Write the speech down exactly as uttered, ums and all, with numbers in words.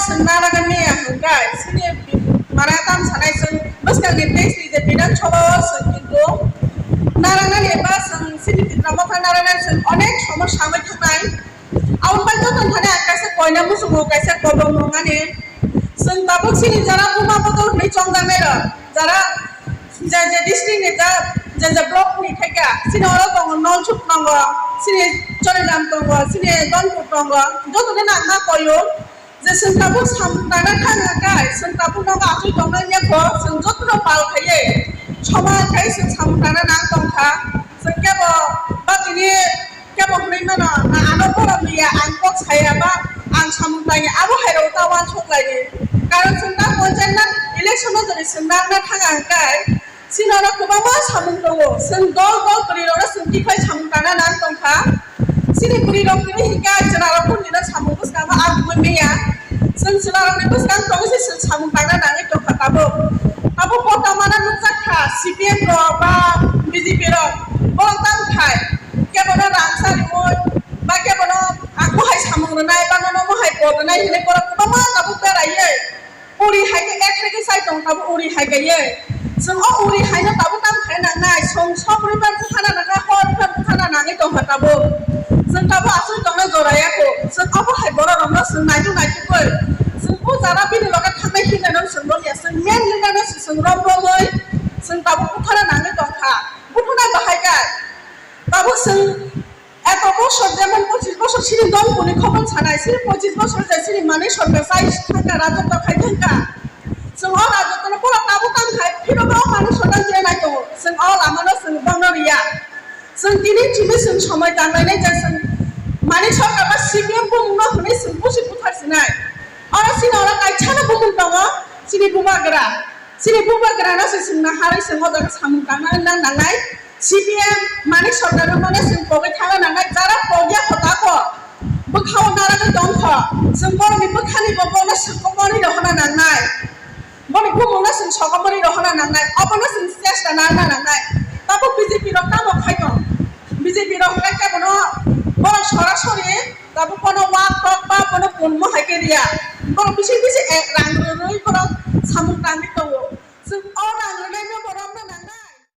Chwng naragani hwnkhe chini mane tam sanai chwng bwskangni teis ni je Bidhan Sabha o chwng kintu naragnani ba chwng chini Tipra Motha naragnani chwng onek somosya wngwi thangnai. Aboni bai joto thani ang kaisa koina muchungo kaisa kobong nungani. Chwng tabuk chini jara buma bodol hwnwi chongjaknai rok, jara je je district ni ja, je je block ni thaika, chini oro tongo, Nolchuk tongo, chini Chorigram tongo, chini Donpur tongo, joto ni nangma koyo. Je chwng tabuk samung tangna thang hwnkhe, chwng tabuk nogo achuk tongnai ya kho, chwng jotono pal khaiwi, soman khai chwng samung tangna nang tongkha. Chwng kebo ba tini kebo hwnwi mano, na ano borok ni ya, ang kok saya ba, ang samung tangya, abo hai rok ta uansuk lai di. Karon chwng ta ponchayat na election no jodi chwng nang na thang hwnkhe, chini oro kwbangma samung tongo. Chwng dol dol bwrwi rokno chwng tiphai samung tangna nang tongkha. Chini bwrwi rok tini hinkhe chwla rok kundino samung bwskango ang bumui maya. Chwng chwla rokni bwskang tongwi se chwng samung tangna nangwi tongkha tabuk. Tabuk kotorma no nukjak kha C P M rok ba B J P rok. Borok tamo khai kebono rang sa riui ba kebono ang mohai samung rwnai ba nono mohai pot rwnai hinwi borok kwbangma tabuk beraiwi. Uri hai khe ek hai khe sai tong tabuk uri hai khe ye. Chwng o uri hai no tabuk tam khai nangnai. Song sok ri ban bukhana nangnai, hor ri ban bukhana nangwi tong kha tabuk. Chwng tabuk aswk tongna jora ya kho. Chwng abo hai borok rok no chwng naituk naituk bai. Chwng o jara bini loge thangnai hinwi no chwng rom ya. Chwng main leader no chwng rom romwi chwng tabuk bukhana nangwi tong kha. Bukhana bahai khe tabuk chwng Eto bosor jemon pochis bosor chini dol kuni khobor sanai, chini pochis bosor je chini manwi sorkar chai thangka, rajotto khai thangka. Chwng o rajotto no borok tabuk tang khai, phiro bo manwi sorkar je nai tongo. Chwng o lama no chwng bangno riya. Chwng tini chini chwng somoi tanglainai je chwng manwi sorkar ba C P M bumung no hwnwi chwng busi buthar sinai. Oro chini oro kaisa no bumung tongo, chini bubagra. Chini bubagra no se chwng naharwi chwng o jaga samung tangna wngna nangnai. C P M Manik Sarkar no mane chwng pogwi thangna nangnai, jara pogya kho tako bwkhao naragwi tong kho. Chwng borokni bwkhani bo bono sokomorwi rohorna nangnai. Boni bumungno chwng sokomorwi rohorna nangnai. Obono chwng chesta narwkna nangnai. Tabuk B J P rok tamo khai tong? B J P rok hwnkhe kebono borok sorasori Tabuk bono wak tok ba bono punmo hai khe riya. Borok bisi bisi, eh, rang rwrwi borok samung tangwi